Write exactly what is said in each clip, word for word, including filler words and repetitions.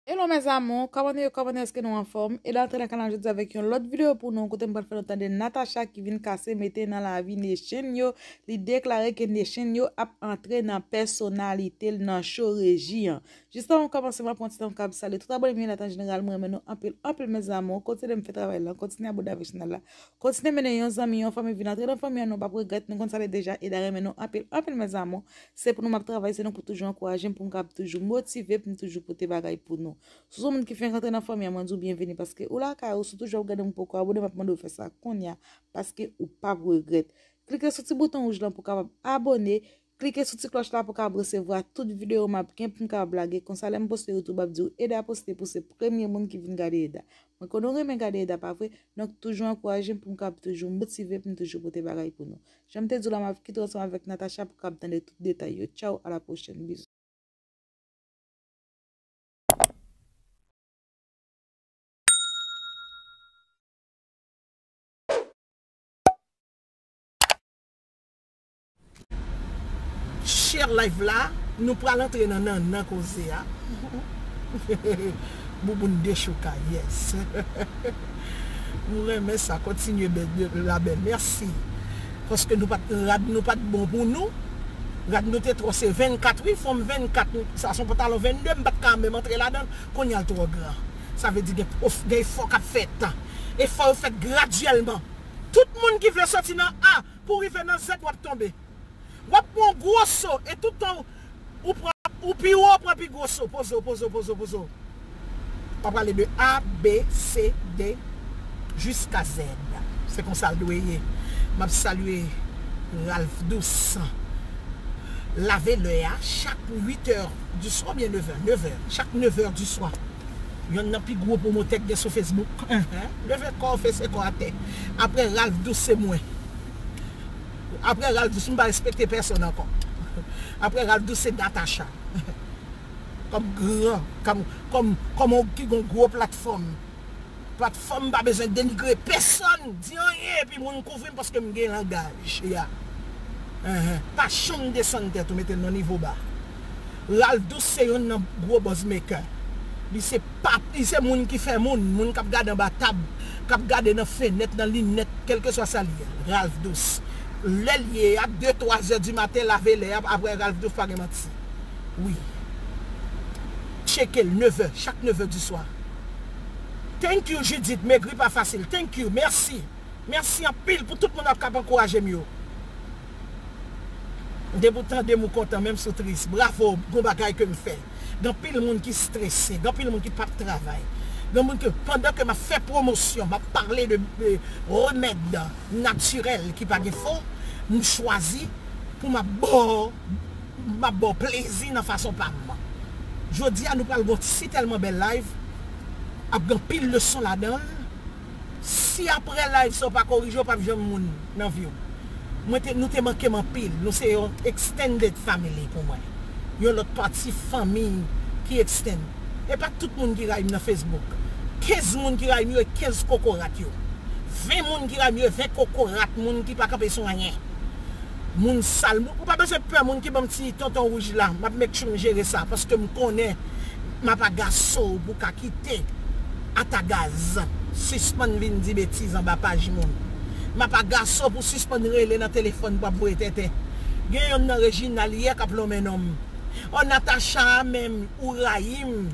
Hello mes amours, kòman nou ye, kòman nou ye, èske nou anfòm? E la antre nan kanal jodi avèk yon lòt videyo pou nou, kote m pral fè nou tande Natacha ki vin kase mete nan lavi Nation yo. Li deklare ke Nation yo ap antre nan pèsonalite l nan cho reji an. Jis avan m kòmanse, m ap pran ti tan pou m kab salye tout abòne m yo la, an jeneral, m renmen nou anpil, anpil mes amours. Kontinye m fè travay la, kontinye abòne avèk chanèl la. Kontinye mennen yon zanmi, yon fanmi vin antre nan fanmi an, nou p ap regrèt, nou konn sa l ye deja, Eda renmen nou anpil, anpil mes amours. Se pou nou m ap travay, se nou pou toujou ankouraje m, pou m kab toujou motive, pou m toujou pote bagay pou nou. Si w se yon moun ki fenk antre nan fanmi an, mwen di w byenveni, paske ou lakay ou, si w toujou ap gade m poko abòne, m ap mande w fè sa kounye a, paske ou p ap regrèt. Klike sou ti bouton wouj lan pou w kapab abòne, klike sou ti klòch la pou w kapab resevwa tout videyo m ap gen pou m kapab lage, konsa lè m poste YouTube, m ap di w Eda poste pou se premye moun ki vin gade Eda. Mwen konnen w renmen gade Eda, pa vre? Donk toujou ankouraje m pou m kapab toujou motive, pou m toujou pote bagay pou nou. Jan m te di w la, m ap kite w ansanm avèk Natacha pou w kapab tande tout detay yo. Tchaw, a la pwochèn, bizou. Share live la, nou pral antre nan nannan koze a. Bouboun dechouka, yes. M renmen sa, kontinye bèl, la bèl, mèsi. Paske nou pa t, rad nou pa t bon pou nou. Rad nou te twò, se vennkat, wi, fòm vennkat, sa se yon pantalon vennde, m pa t ka menm antre ladan l, kounye a l twò gran. Sa vle di gen, gen efò k ap fèt. Efò yo fèt gradyèlman. Tout moun ki vle soti nan A pou rive nan Z, w ap tonbe. W ap pran yon gwo so, e tout tan ou pran, ou pi wo, ou pran pi gwo so. Poze w, poze w, poze w, poze w. W ap prale de A, B, C, D, jiska Z. Se konsa l dwe ye. M ap salye Ralph Douce. Lave lè a, chak uit è di swa oubyen nèf è, nèf è, chak nèf è di swa. Yonn nan pi gwo pwomotè k gen sou Facebook. Leve kò w, fese kò atè. Apre Ralph Douce, se mwen. Apre Ralph Douce, m pa respekte pèsonn ankò. Apre Ralph Douce, se Natacha. Kòm gran, kòm, kòm, kòm yon ki gon gwo platfòm. Platfòm pa bezwen denigre pèsonn, di anyen, epi moun kouvri m paske m gen langaj, ya. Enhen. Pa janm desann tèt ou, mete l nan nivo ba. Ralph Douce se yonn nan gwo buzz maker. Li se pa, li se moun ki fè moun, moun k ap gade anba tab, k ap gade nan fenèt, nan linèt, kèlkeswa sa l ye. Ralph Douce. Lè l ye a, de, twa zè di maten, lave lè a, apre Ralph Douce pa gen manti. Wi. Tcheke l, nèf è, chak nèf è di swa. Thank you, Judith. Megri pa fasil. Thank you. Mèsi. Mèsi anpil pou tout moun k ap ankouraje m yo. Depi w tande m, ou kontan, menm si w tris. Bravo, gon bagay ke m fè. Gen anpil moun ki strese, gen anpil moun ki p ap travay. Gen moun ke, pandan ke m ap fè pwomosyon, m ap pale de, de remèd natirèl ki pa gen fon, m chwazi pou m ap ba w, m ap ba w plezi nan fason pa m. Jodi a, nou pral gon si tèlman bèl live, ap gen anpil leson ladan l. Si apre live sa w pa korije, w p ap janm moun nan vi w. Mwen te, nou te manke m anpil. Nou se yon extended family pou mwen. Yon lòt pati fanmi ki extend. E pa tout moun ki rayi m nan Facebook. Kenz moun ki rayi m yo e kenz kokorat yo. Ven moun ki rayi m yo e ven kokorat, moun ki pa kanpe sou anyen. Moun sal, moun, ou pa bezwen pè moun ki ban m ti tonton wouj la. M ap make sure m jere sa, paske m konnen m ap agaso w pou w ka kite atagaz. Sispann vin di betiz anba paj moun. M ap agaso w pou w sispann rele nan telefòn pou w ap voye tenten. Gen yonn nan Reginald yè k ap lonmen non m. O Natacha a menm, ou rayi m.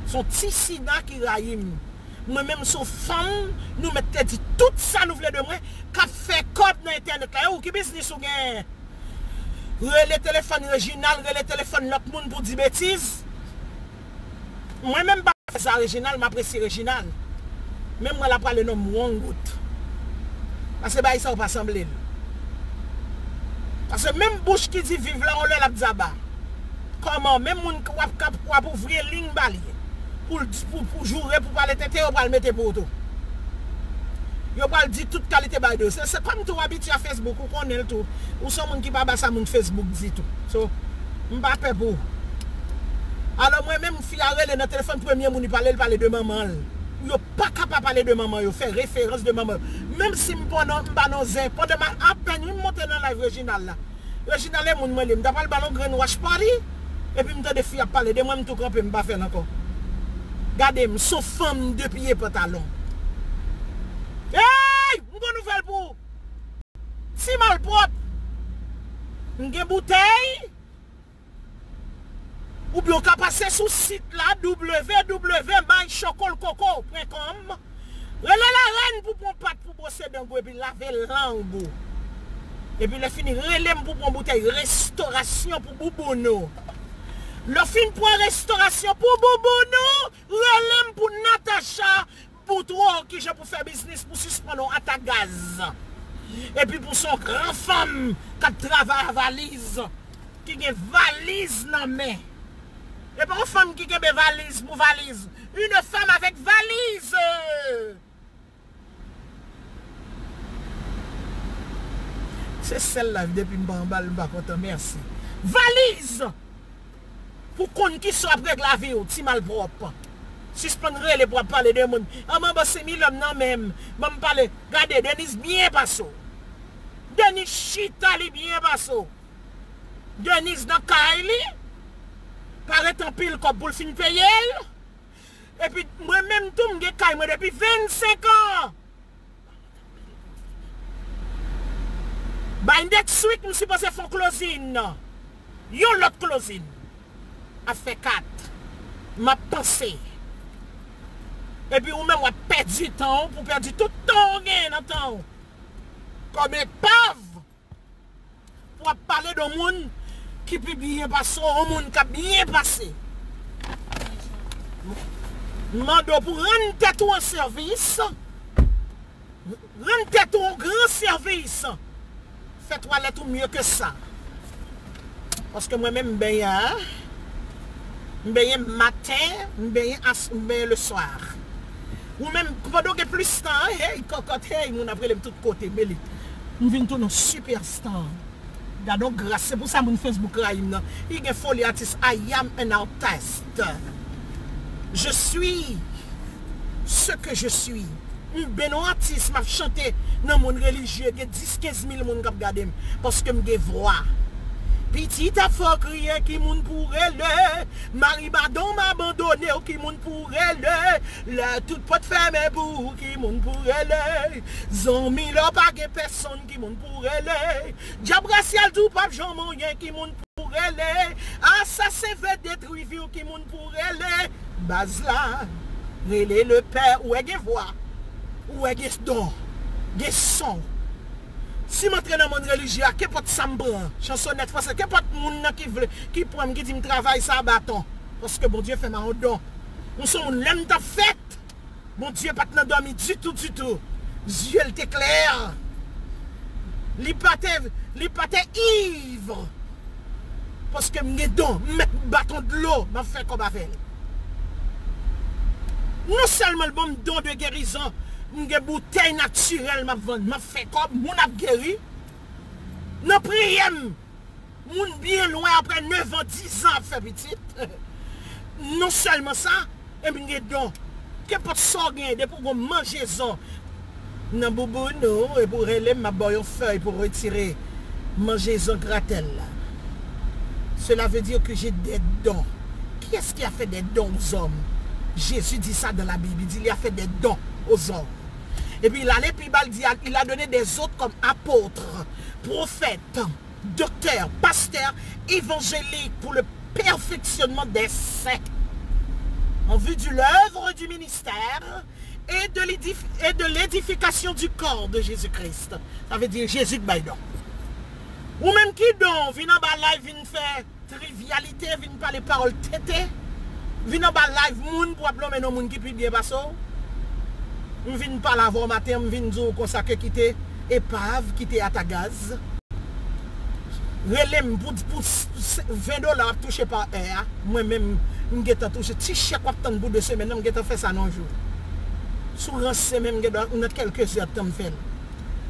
Se yon ti sida ki rayi m. Mwen menm se yon fanm, nou mèt te di tout sa nou vle de mwen, k ap fè kòb nan entènèt la. E ou, ki biznis ou genyen? Rele telefòn Reginald, rele telefòn lòt moun pou di betiz. Mwen menm pa fè sa Reginald, m apresye Reginald. Men m wè l ap prale non m wrong route. Paske bagay sa yo pa sanble l. Paske menm bouch ki di viv la, yon lè l ap di aba. Kòman? Menm moun k w ap, k ap, w ap ouvri liy ba li pou l, pou, pou joure, pou pale tenten, yo pral mete pou ou tou. Yo pral di tout kalite bagay de ou. Se, se kòm tou w abitye a Facebook, ou konnen l tou. Ou se yon moun ki pa ba sa moun Facebook di tou. So, m pa pè pou ou. Alò, mwen menm, fi a rele nan telefòn, premye moun li pale, li pale de manman l. Yo pa ka pa pale de manman yo, fè referans de manman yo. Menm si m pa nan, m pa nan zen, pandan m apèn, wi, m monte nan live Reginald la. Reginald e moun mwen li, m ta pral ba l yon grenn watch party, epi m tande fi ap pale de mwen, m tou kanpe, m pa fè l ankò. Gade m, s on fanm de pye pantalon. Ey! M gon nouvèl pou ou. Ti malpwòp. M gen boutèy. Oubyen w ka pase sou sit la, w w w my chocolcoco pwen kòm. Rele larèn pou pran pat pou bwose dan w epi lave lang ou. Epi lè fini, rele m pou pran boutèy restorasyon pou bouboun ou. Lè w fin pran restorasyon pou bouboun ou, rele m pou Natacha montre w kijan pou fè biznis pou sispann yon atagaz. Epi pou s on gran fanm k ap travay a valiz, ki gen valiz nan men. E pa yon fanm ki kenbe valiz pou valiz. Une femme avec valise. Se sèl live depi m pa anba l, m pa kontan. Mèsi. Valiz! Pou konn kisa w ap regle lavi w, ti malpwòp. Sispann rele pou ap pale de moun. An m anba senk mil lòm nan men m. Ban m pale. Gade, Denise byen pase w. Denise chita li byen pase w. Denise nan kay li. Pa ret anpil kòb pou l fin peye l. Epi mwen menm tou m gen kay mwen depi vennsenk an. By next week, m sipoze fè yon closing. Yon lòt closing. Ap fè kat. M ap panse. Epi ou menm w ap pèdi tan w, pou pèdi tout tan w genyen nan tan w. Kòm epav, pou w ap pale de yon moun ki pi byen pase w, yon moun k ap byen pase. M mande w pou rann tèt ou an sèvis. Rann tèt ou yon gran sèvis. Fè twalèt ou mye ke sa. Paske mwen menm m benyen, m benyen maten, m benyen as, m benyen le soir. Ou menm, pandan w gen plis tan, hey, kòkòt, hey, moun ap rele m tout kote, Melit. M vin tounen yon sipèsta. Gade yon gras, se pou sa moun Facebook rayi m nan. Li gen foli atis, I am an artist. Je suis ce que je suis. M benyen yon atis, m ap chante nan monn relijye, gen dis, kenz mil moun k ap gade m, paske m gen vwa. Pitit ap fò kriye, ki moun pou rele? Mari madanm abandone w, ki moun pou rele? Lè tout pòt fèmen pou ou, ki moun pou rele? Zanmi lè w pa gen pèsonn, ki moun pou rele? Dyab rasyal di w p ap janm anyen, ki moun pou rele? Asasen vle detwi vi w, ki moun pou rele? Baz la, rele lepè, ou wè gen vwa, ou wè gen don, gen son. Si m antre nan monn relijye a, kenpòt sa m pran, chansonèt franse, kenpòt moun nan ki vle, ki pran m, ki di m travay sa a baton, paske Bondye fè m a yon don. M se yon moun, lè m t ap fèt, Bondye pa t nan dòmi ditou, ditou. Zye l te klè. Li pa te, li pa te iv. Paske m gen don, m mèt baton dlo, m ap fè kòb avè l. Non sèlman l ban m don de gerizon, m gen boutèy natirèl m ap vann, m ap fè kòb, moun ap geri. Nan priye m, moun byen lwen apre nèf an, diz an ap fè pitit. Non sèlman sa, epi m gen don. Kenpòt sa w genyen, depi w gon manjezon nan bouboun ou, epi w rele m, m ap ba w yon fèy pou w retire manjezon gratèl la. Cela veut dire que j'ai des dons. Qui est-ce qui a fait des dons aux hommes? Jésus dit ça dans la Bible. Il dit, il a fait des dons aux hommes. Epi l ale pi ba, l di, il a donné des autres comme apôtres, prophètes, docteurs, pasteurs, évangéliques pour le perfectionnement des saints, en vue de l'œuvre du ministère et de l'édif-, et de l'édification du corps de Jésus-Christ. Sa vle di Jezi k bay don. Ou menm ki don, vin anba live, vin fè trivyalite, vin pale pawòl tete, vin anba live moun pou ap lonmen non moun ki pi byen pase w. M vin pale avè w maten an, m vin di w konsa ke kite epav, kite atagaz. Rele m pou, pou s-, s-, ven dola w ap touche pa è a. Mwen menm, m gentan touche. Ti chèk w ap tann pou de semèn nan, m gentan fè sa nan yon jou. Si w ranse menm, m gen dwa nan kèlke zè tan m fè l.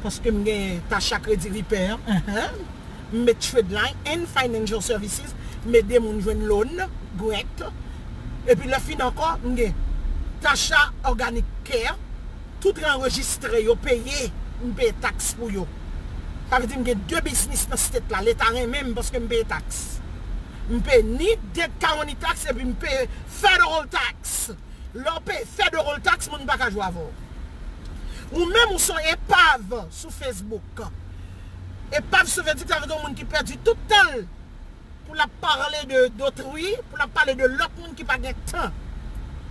Paske m gen Tacha Kredi Ripè an. M met Trade Line and Financial Services, m ede moun jwenn loan, grant. Epi lè fini ankò, m gen Tacha Organic Care, tout anrejistre, yo peye, m peye taks pou yo. Sa vle di m gen de biznis nan state la, leta renmen m paske m peye taks. M peye ni dead county tax epi m peye federal tax. Lè w pe fè de wòl taks, moun pa ka jwe avè w. Ou menm, ou se yon epav sou Facebook. Epav, sa vle di ke sa vle di yon moun ki pèdi tout tan l pou l ap pale de, dotrui, pou l ap pale de lòt moun ki pa gen tan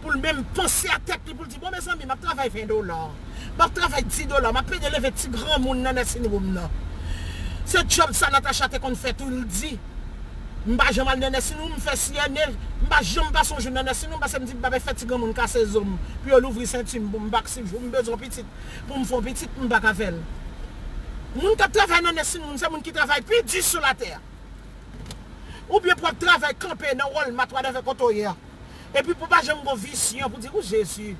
pou l menm panse a tèt li, pou l di, "Bon, mezanmi, m ap travay ven dola, m ap travay dis dola, m ap pede leve ti granmoun nan nursing home nan. Se djòb sa Natacha te konn fè tou," l di. M pa janm al nan nursing home, m fè C N A, m pa janm pase yon jou nan nursing home, paske m di m pa vle fè ti granmoun kase zo m, pou yo louvri senti m, pou m pa k si jou m bezwen yon pitit, pou m fè yon pitit, m pa ka fè l. Moun k ap travay nan nursing home, se moun ki travay pi di sou latè a. Oubyen pou w ap travay kanpe nan Walmart, whatever kote w ye a. Epi pou pa janm gon visyon pou di, "Ou Jezi,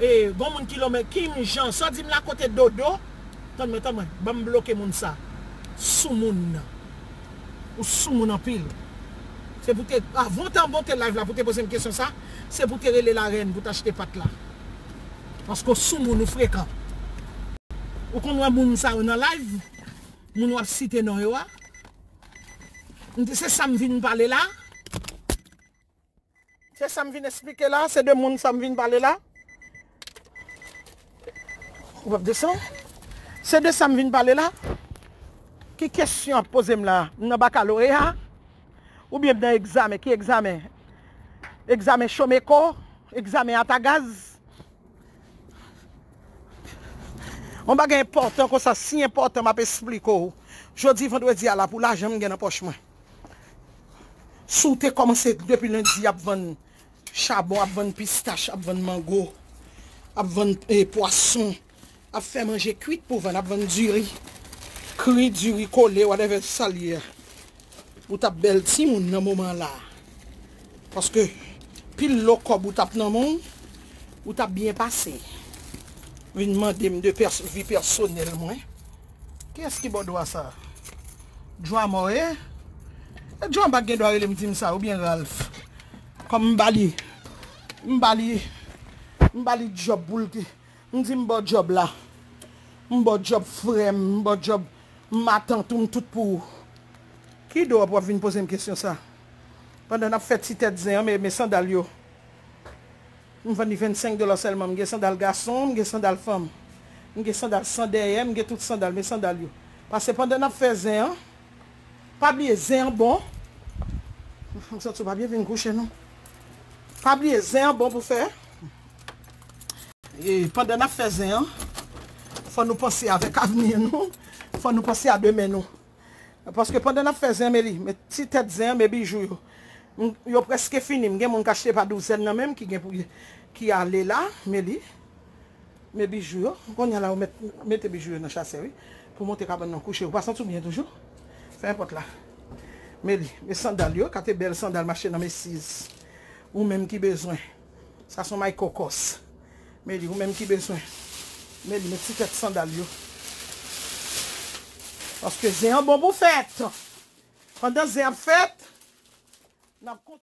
e, gon moun ki lonmen, Kim Jan, sa w di m la kote Dodo?" Tann mwen, tann mwen, ban m bloke moun sa. Soumoun. Ou soumoun anpil. Se pou te, avan w te monte live la pou te poze m kesyon sa, se pou te rele larèn pou te achte pat la. Paske w soumoun, ou frekan. Ou konn wè moun sa yo nan live, moun w ap site non yo a. M di, se sa m vin pale la. Se sa m vin esplike la, se de moun sa m vin pale la. Ou p ap desann? Se de sa m vin pale la. Ki kesyon ap poze m la? M nan bakaloreya? Oubyen m nan egzamen? Ki egzamen? Egzamen Chomeko? Egzamen Atagaz? Yon bagay enpòtan konsa, si enpòtan, m ap esplike w. Jodi vandredi a la, pou lajan m gen nan pòch mwen. Si w te kòmanse depi lendi ap vann chabon, ap vann pistach, ap vann mango, ap vann, eh, pwason, ap fè manje kwit pou vann, ap vann diri, kri, diri kole, whatever sa l ye a. Ou t ap bèl timoun nan moman la. Paske pil lo kòb ou t ap nan men w, ou t ap byen pase. Vin mande m de pès-, vi pèsonèl mwen. Kiyès ki ba w dwa sa? Djwa mò, e? E Djwa pa gen dwa rele m di m sa, oubyen Ralph. Kòm m ba li, m ba li, m ba li djòb pou l te, m di m ba w djòb la. M ba w djòb frè m, m ba w djòb matant ou, m tout pou ou. Ki dwa w ap vin poze m kesyon sa? Pandan n ap fè ti tèt zen an, men, men sandal yo. M vann li vennsenk dola sèlman. M gen sandal gason, m gen sandal fanm. M gen sandal san dèyè, m gen tout sandal, men sandal yo. Paske pandan n ap fè zen an, pa bliye zen an bon. M santi w pa byen vin kouche non. Pa bliye zen an bon pou fè. E pandan n ap fè zen an, fò nou panse avèk avni nou, fò nou panse a demen nou. Paske pandan n ap fè zen, men li, men ti tèt zen an, men bijou yo. M, yo prèske fini. M gen moun k achte pa douzèn nan menm ki gen pou, ki ale la, men li. Men bijou yo. Kounye a la, ou mèt, mete bijou yo nan chasè, wi. Pou monte kabann nan kouche. Ou pa santi w byen toujou? Fè enpòt la. Men li, men sandal yo, kate bèl sandal m achte nan Macy's. Ou menm ki bezwen. Sa se yon may kokòs. Men li, ou menm ki bezwen. Men li, men ti tèt sandal yo. Paske zen an bon pou fèt. Pandan zen ap fèt, n ap kontan.